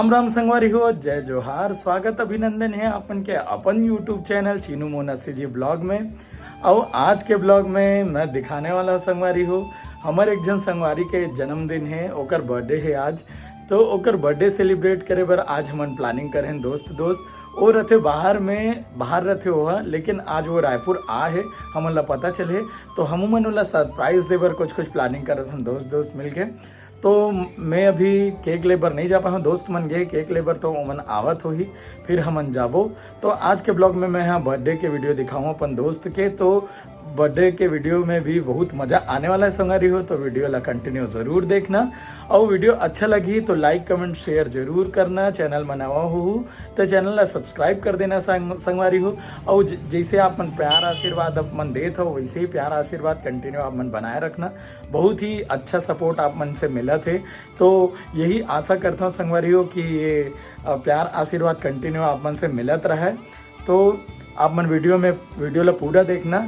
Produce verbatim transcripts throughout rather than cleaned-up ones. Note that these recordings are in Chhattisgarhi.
राम राम संगवारी हो, जय जोहार। स्वागत अभिनंदन हे आपन के अपन YouTube channel Chinu Mona CG blog में। अउ आज के ब्लॉग में मैं दिखाने वाला हूँ संगवारी हो, हमर एक झन संगवारी के जन्मदिन हे, ओकर बर्थडे हे आज। तो ओकर बर्थडे सेलिब्रेट करे बर आज हमन प्लानिंग करे हन दोस्त दोस्त। ओ रथे बाहर में, बाहर रथे ओहा, लेकिन आज वो रायपुर आ हे, हमन ला पता चले। तो हमू मन ओला सरप्राइज दे बर कुछ कुछ प्लानिंग करत हन दोस्त दोस्त मिलके। तो मैं अभी केक ले बर नहीं जा पाया हूँ, दोस्त मन गे केक ले बर, तो ओमन आवत होही, फिर हमन जाबो। तो आज के ब्लॉग में मैं यहाँ बर्थडे के वीडियो दिखाऊँ अपन दोस्त के। तो बर्थडे के वीडियो में भी बहुत मजा आने वाला है संगवारी हो, तो वीडियो ला कंटिन्यू जरूर देखना। और वीडियो अच्छा लगी तो लाइक कमेंट शेयर जरूर करना। चैनल में नवा हो तो चैनल ला सब्सक्राइब कर देना संग, संगवारी हो। और ज- जैसे आप मन प्यार आशीर्वाद आप मन देत हो, वैसे ही प्यार आशीर्वाद कंटिन्यू आप मन बनाए रखना। बहुत ही अच्छा सपोर्ट आप मन से मिलत हे, तो यही आशा करता हूँ संगवारी हो कि ये अ, प्यार आशीर्वाद कंटिन्यू आप मन से मिलत रहे। तो आप मन वीडियो में, वीडियो ला पूरा देखना,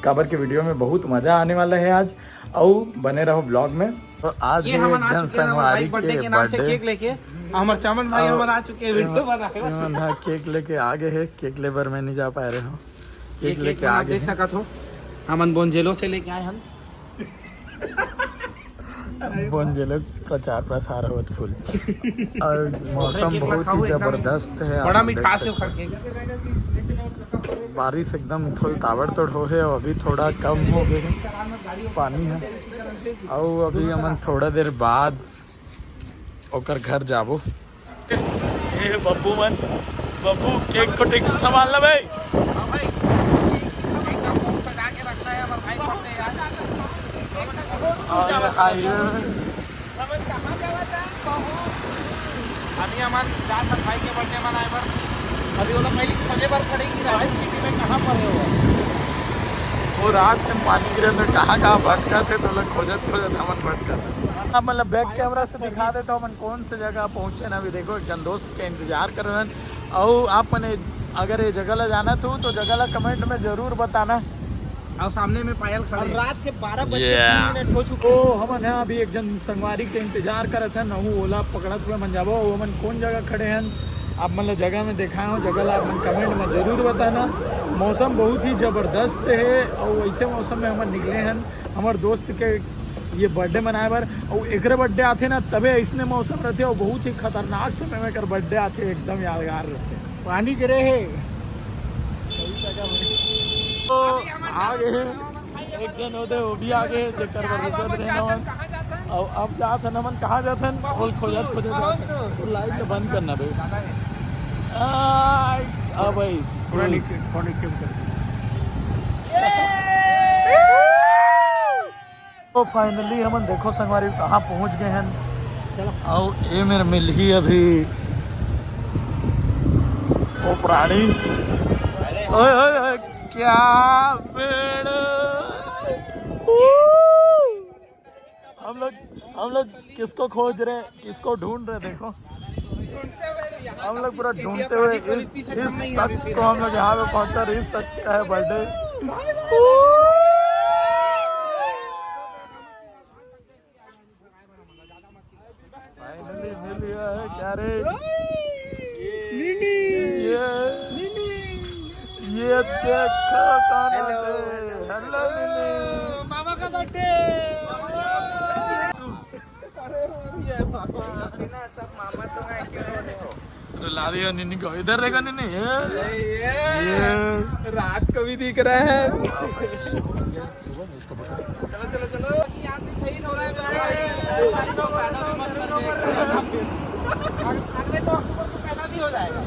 काबर के वीडियो में बहुत मजा आने वाला है आज। अउ बने रहो ब्लॉग में। तो आज ये हमन आ चुके हैं हमारे भाई बर्थडे के नाम से केक लेके। हमारे चामन भाई हमारे आ चुके हैं वीडियो बनाए। हमन हा केक लेके आ गए हैं। केक ले बर मैं नहीं जा पा रहे हूँ। केक लेके आ गए देख सकत हो, हमन बोंजेलो से लेके आए हम। बोंजेलो प्रचार प्रसार होत फुल। और मौसम बहुत ही जबरदस्त है, बड़ा मिठास है ओकर केक। बारिश एकदम फुल ताबड़तोड़ हो है, अभी थोड़ा कम हो गए है पानी है। अउ अभी हमन थोड़ा देर बाद ओकर घर जाबो। ए बब्बू मन, बब्बू केक को ठीक से संभाल ले भाई। हाँ भाई, एकदम खूब सजा के रखना है हमारे भाई को अपने यार। और ये अभी हमन जात हन भाई के बर्थडे मनाए बर। अभी ओला पहले खोजे बर पड़ेगी रायपुर सिटी में कहाँ पर है वो। वो रात में पानी गिरे तो कहाँ कहाँ भटका थे, तो लोग खोजत खोजत हमन भटका थे। अब मतलब बैक कैमरा से दिखा देता हूँ हमन कौन से जगह पहुँचे ना। अभी देखो, एक जन दोस्त के इंतजार कर रहे हैं। और आप मन अगर ये जगह ला जाना तो, तो जगह ला कमेंट में जरूर बताना। और सामने में पायल खड़े। और रात के बारह बज के तीन मिनट हो चुके हैं। तो हमन ह अभी एक जन संगवारी के इंतजार करत हन, अहू ओला पकड़त हुए मन जाबो। अउ हमन कौन जगह खड़े हन, आप मन ला जगह में देखाए हो, जगह ला आप मन कमेंट में जरूर बताना। मौसम बहुत ही जबरदस्त है और ऐसे मौसम में हमन निकले हन। हमर दोस्त के ये बर्थडे मनाए बर, और एकरे बर्थडे आथे ना, तबे इसने मौसम रहते और बहुत ही खतरनाक समय में एकर बर्थडे आथे, एकदम यादगार रहते। पानी गिरे हे। तो आ गए हैं, एक जन होते वो भी आ गए, जेकर बर रुकत रहे ना। और अब जात हन हमन, कहाँ जात हन? बोल, खोजत खोजत जात हन। तो लाइट तो बंद करना बे। आ, अब भाई, थोड़ा नीचे, थोड़ा नीचे उतर। तो फाइनली हमन देखो संगवारी कहाँ पहुँच गए हैं। अउ ए मेर मिलही अभी वो प्राणी। ओए ओए ओए, क्या पेड़। हम लोग, हम लोग किसको खोज रहे, किसको ढूंढ रहे, देखो। हम लोग पूरा ढूंढते हुए इस, इस शख्स को हम लोग यहाँ पे पहुँचा रहे, इस शख्स का है बर्थडे। फाइनली मिल गया है। क्या रे? ये, ये देखो कौन है। Hello, hello. मामा का बर्थडे। अरे, ये मामा। सब मामा तो है, क्यों रो रहे हो? रुला दिया निन्नी को। इधर देखो निन्नी, ये, ये, ये। रात को भी दिख रहा है। सुबह में इसको पकड़। चलो, चलो, चलो। अगले तो अक्टूबर को पैदा भी हो जाएगा।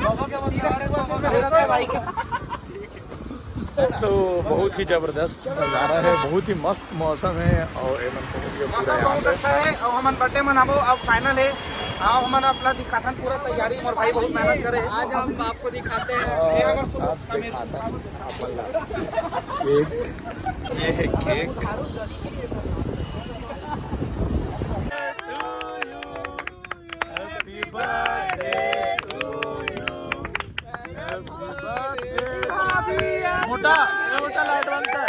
बाबा क्या बोलते हैं? भाई का। तो बहुत ही जबरदस्त नज़ारा है, बहुत ही मस्त मौसम है और एमन पहुंच गए पूरा मौसम यहाँ बहुत पे। अच्छा है और हमन बर्थडे मनाबो, अब फाइनल है। आओ हमन अपना दिखाथन पूरा तैयारी, मोर भाई बहुत मेहनत करे। आज हम आपको दिखाते हैं। और ये हमर सुबह आप समीर। दिखाथन अपन ला केक, ये है cake. Happy birthday to you। Happy birthday। मोटा, ये मोटा लाइट बंद कर।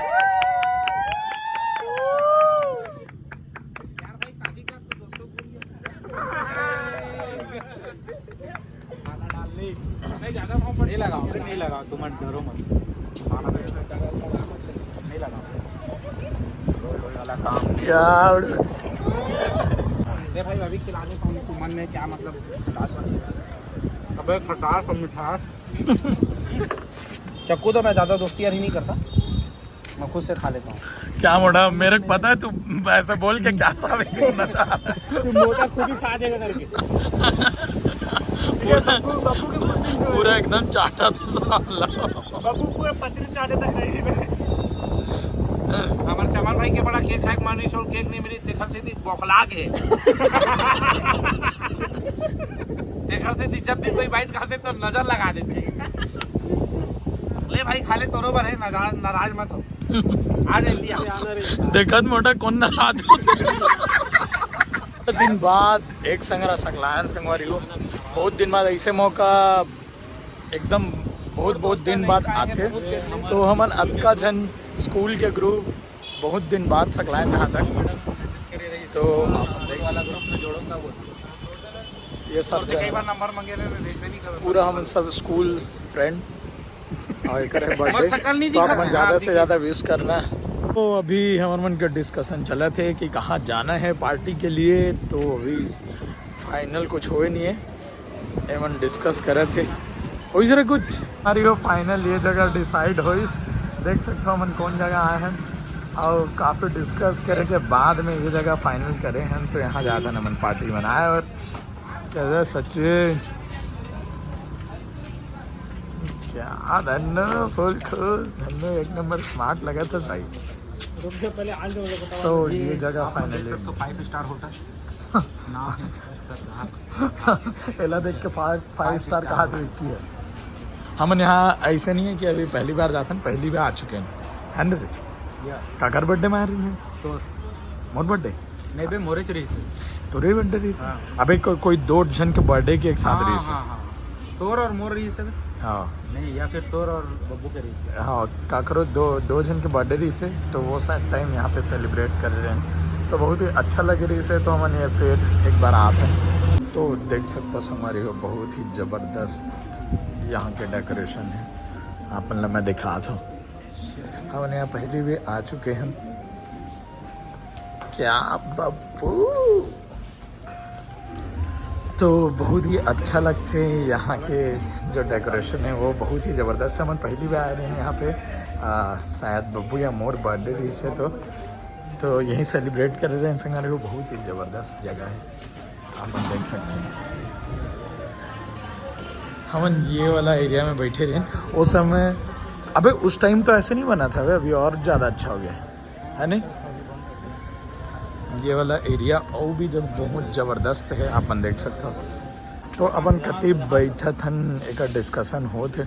यार भाई, शादी का तो दोस्तों को बोल दिया। नहीं लगाओ, तुम डरो मत। खाना नहीं लगाओ। रोई, रोई वाला काम नहीं। क्या उड़- अरे भाई, अभी खिलाने पाऊँ, तुम मन में क्या मतलब खटास वाली? अबे, खटास और मिठास। चक्कू तो मैं ज़्यादा दोस्ती यारी नहीं करता, मैं खुद से खा लेता हूँ। क्या मोटा, मेरे को पता है तू ऐसे बोल के क्या साबित करना चाह रहा है। तू मोटा खुद ही खा देगा करके। पूरा, पूरा एकदम चाटा तो साला। बबू पूरा पतरी चाटे तक नहीं बे। हमारे चमन भाई के बड़ा केक खाए के मन रहिस, केक नहीं मिली, तेखर से ती बौखला गे। तेखर से ती जब भी कोई बाइट खाते तो नजर लगा देते। ले भाई, खा ले, तोरो बर है, नाराज, नाराज मत हो। आ जा इंडिया। देखत मोटा कौन नाराज होते। दिन बाद एक संगरा सकलायन संगवारी हो, बहुत दिन बाद ऐसे मौका, एकदम बहुत बहुत दिन बाद आथे। तो हमन अतका झन स्कूल के ग्रुप बहुत दिन बाद सकलायन जहाँ तक। तो आप देख सकते हो, ये सब कई जन बार नंबर मांगे रहे, मैं भेजबे नहीं करूँ। पूरा हमन सब स्कूल फ्रेंड और एकर है और बर्थडे, शकल नहीं तो आप दिखत मन है। ज़्यादा हाँ, से ज़्यादा विश करना। तो अभी हमर मन के डिस्कशन चलत हे कि कहाँ जाना है पार्टी के लिए, तो अभी फाइनल कुछ होए नहीं है, एमन डिस्कस करत हे। वही जरा कुछ अरे वो फाइनल ये जगह डिसाइड होइस, देख सकते हो हमन कौन जगह आए हैं और काफ़ी डिस्कस करे के बाद में ये जगह फाइनल करे हैं, तो यहाँ जात हन हमन पार्टी मनाए। और कैसे सच्ची क्या धन्नो, फुल खुश धन्नो, एक नंबर स्मार्ट लगत हे भाई। रुक जा, पहले आने दो, बताओ। तो ये जगह आप देख फाइनली सकते हो, फाइव स्टार होटल। नाम है खतरनाक। एला देख के फाइव, फाइव स्टार कहा तो एक ही है। हमन यहाँ ऐसे नहीं है कि अभी पहली बार जाथन, पहली बार आ चुके हैं, है ना रे? या। काकर बर्थडे में आ रही है? तो मोर बर्थडे? नहीं बे, मोरे च रही से। तोरे बर्थडे रही से? हाँ। अबे को, कोई दो जन के बर्थडे के एक साथ हाँ, रही से। हाँ, हाँ। तोर और मोर रही से बे? हाँ। नहीं, या फिर तोर और बब्बू के रही से। हाँ, काकरो दो, दो जन के बर्थडे रही से, तो वो साथ टाइम यहाँ पे सेलिब्रेट कर रहे हैं, तो बहुत ही अच्छा लग रही से। तो हमन ये फिर एक बार आते हैं, तो देख सकते हो संगवारी हो, बहुत ही ज़बरदस्त यहाँ के डेकोरेशन है। आप मतलब मैं दिखा था, हमन यहाँ पहले भी आ चुके हैं। क्या बब्बू, तो बहुत ही अच्छा लगथे यहाँ के जो डेकोरेशन है वो बहुत ही ज़बरदस्त है। हमन पहली बार आए रहे हैं यहाँ पे, आ, शायद बब्बू या मोर बर्थडे रही से तो, तो यहीं सेलिब्रेट कर रहे हैं संगवारी हो। बहुत ही ज़बरदस्त जगह है, आप लोग देख सकते हैं। हमन ये वाला एरिया में बैठे रहे उस समय, अबे उस टाइम तो ऐसे नहीं बना था, अबे अभी और ज़्यादा अच्छा हो गया है, है नहीं? ये वाला एरिया और भी जब बहुत ज़बरदस्त है, आप मन देख सकते हो। तो अपन कति बैठत हन, एक डिस्कशन होत है।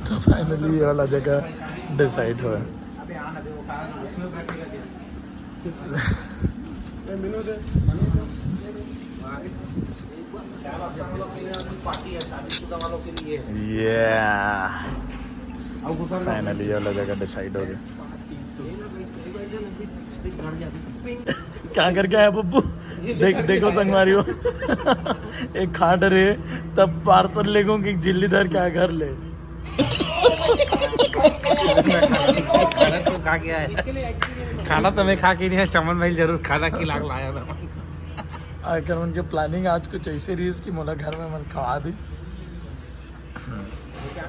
तो फाइनली ये वाला जगह डिसाइड हुआ। ये फाइनली ये वाला जगह डिसाइड हो गया। क्या करके आया पप्पू? देख, देखो संगवारी हो। एक खाट रहे, तब पार्सल लेगो कि झिल्ली धर के घर ले। खा के आए। खाना तो मैं खा के नहीं है, चमन भाई जरूर खाना की लाग लाया था। आकर उनके प्लानिंग आज कुछ ऐसे रहीस कि मोला घर में मन खवा दीस।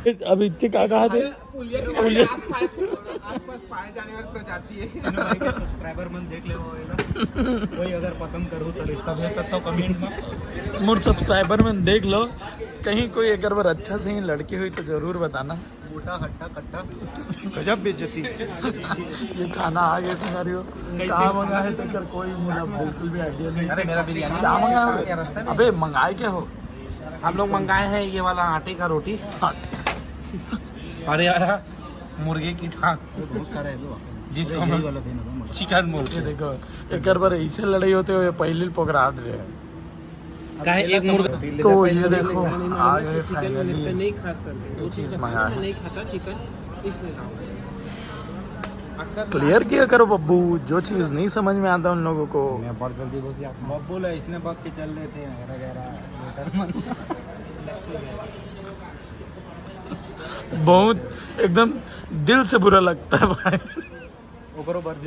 अभी इच्छे का कहा थे? पुलिया के आसपास, आसपास पाए जाने वाली प्रजाति है। सब्सक्राइबर मन देख ले वो, है ना? कोई अगर पसंद करो तो रिश्ता भेज सकता हो कमेंट में। मोर सब्सक्राइबर मन देख लो, कहीं कोई एक बार अच्छा से ही लड़की हुई तो जरूर बताना। मोटा हट्टा कट्टा। गजब बेइज्जती। ये खाना आ गया सिनेरियो। कहाँ मंगा है तेकर कोई मुझे बिल्कुल भी आइडिया नहीं। अरे मेरा बिरयानी क्या मंगा है? अबे मंगाए क्या हो? हम लोग मंगाए हैं ये वाला आटे का रोटी। हाँ। अरे यार, मुर्गे की टांग, बहुत सारा है दो। जिसको हम लोग चिकन बोलते हैं। देखो, एक बार ऐसे लड़ाई होते हुए पहले पकड़ा रहे हैं। काहे एक मुर्गा? तो ये देखो, आ गए finally। ये चीज़ मंगा है। क्लियर किया करो बब्बू, जो चीज़ नहीं समझ में आता उन लोगों को। मैं बहुत जल्दी घुस जाता हूँ। बब्बू ला इसने बक के चल रहे थे, वगैरह वगैरह। बहुत एकदम दिल से बुरा लगता है भाई।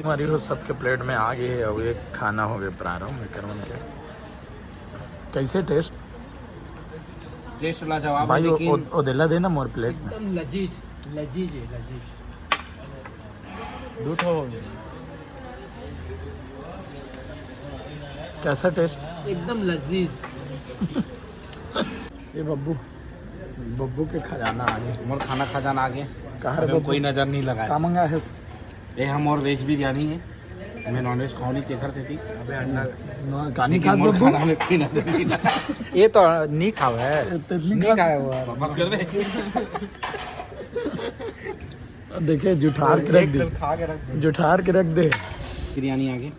हमारी हो सबके प्लेट में आ गए, अब ये खाना हो गए प्रारंभ। विक्रम के कैसे टेस्ट? टेस्ट लाजवाब है, भाई वो लेकिन ओ- ओदेला देना मोर प्लेट में। एकदम लजीज, लजीज है, लजीज। दो ठो हो गए। कैसा टेस्ट? एकदम लजीज। ये बब्बू, बब्बू के खजाना आ गए। मोर खाना खजाना आ गए। कहाँ रे अबे बब्बू? कोई नजर नहीं लगाया। का मंगा है? ये हम और वेज बिरयानी है। मैं नॉनवेज खाऊं नहीं, तेखर से थी। ना, कानी लेकिन खास मोर बब्बू। खाना में कोई नजर नहीं लगा। ये तो नहीं खावा है। तो नहीं नहीं खा- खाया हुआ है। बस कर बे। देखिए जुठार के रख दे, खा के रख दे। जुठार के रख दे। बिरयानी आ गई।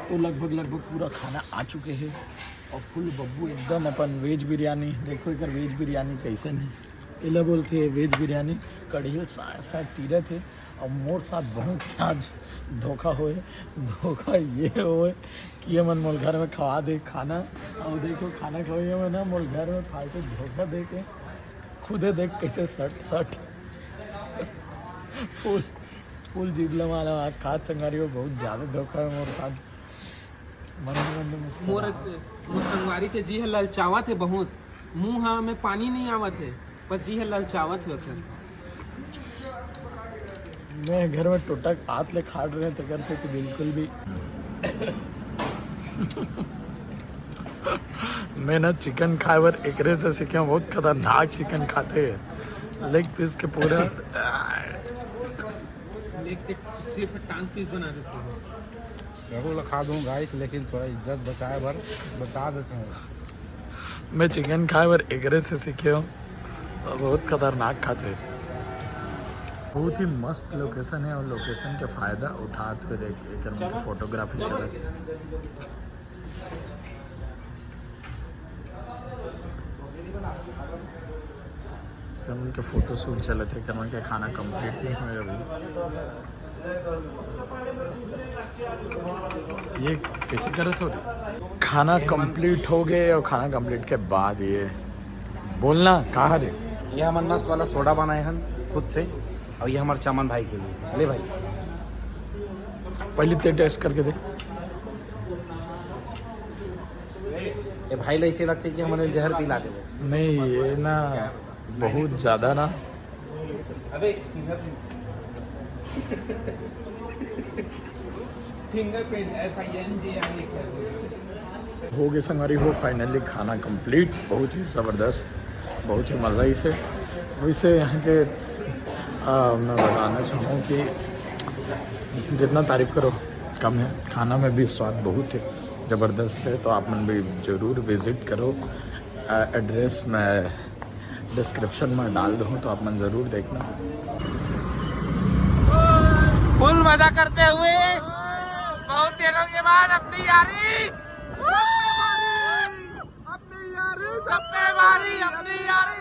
तो लगभग लगभग पूरा खाना आ चुके हैं और फुल बब्बू एकदम अपन वेज बिरयानी। देखो एक वेज बिरयानी कैसे नहीं, एला बोलते हैं वेज बिरयानी। कढ़ी सा- शायद तीरथ है और मोर साथ बहुत ही आज धोखा होए। धोखा ये होए कि ये मन मोल घर में खवा दे खाना। और देखो खाना खवाइए में ना मोल घर में फालतू धोखा दे के खुदे देख कैसे सट सट फुल फुल जीतला वाला आज खात संगारी हो। बहुत ज्यादा धोखा है मोर साथ। मन ही मन में मुस्कुरा। मोर मोर संगवारी के जी ह ललचावत है बहुत। मुंह ह में पानी नहीं आवत है, पर जी ह ललचावत है ओकर। मैं घर में टोटक आत ले खाट रहे तेकर से तो बिल्कुल भी मैं ना चिकन खाए बर एकरे से सीखे हूँ, बहुत खतरनाक चिकन खाते हैं, लेग पीस के पूरा। लेग के सिर्फ टांग पीस बना देते हैं। जरूर खा दूँ गाइस, लेकिन थोड़ा इज्जत बचाए बर बता देते हैं। मैं चिकन खाए बर एकरे से सीखे हूँ, बहुत खतरनाक खाते हैं। बहुत ही मस्त लोकेशन है और लोकेशन के फायदा उठाते हुए देख एक फोटोग्राफी चलत। कमन के फोटो शूट चलत है, कमन के खाना कंप्लीट नहीं हुए अभी। ये कैसे करत हो रे? खाना कंप्लीट हो गए और खाना कंप्लीट के बाद ये बोलना कहाँ रे? ये हमन मस्त वाला सोडा बनाए हन खुद से, और ये हमारे चमन भाई के लिए। ले भाई, पहले ते टेस्ट करके देख। ये भाई ला ऐसे लगते कि हमने जहर पिला दे। नहीं, ये ना बहुत ज़्यादा ना। अबे fingerprint, F I N G R लिखा है। हो गए संगवारी हो, फाइनली खाना कंप्लीट। बहुत ही ज़बरदस्त, बहुत ही मज़ा इसे। वैसे यहाँ के आ, मैं बताना चाहूँ कि जितना तारीफ करो कम है। खाना में भी स्वाद बहुत है, ज़बरदस्त है। तो आप मन भी ज़रूर विजिट करो। एड्रेस मैं डिस्क्रिप्शन में डाल दूँ, तो आप मन ज़रूर देखना। फुल मजा करते हुए बहुत दिनों के बाद अपनी यारी, अपनी यारी, अपनी यारी, अपनी यारी।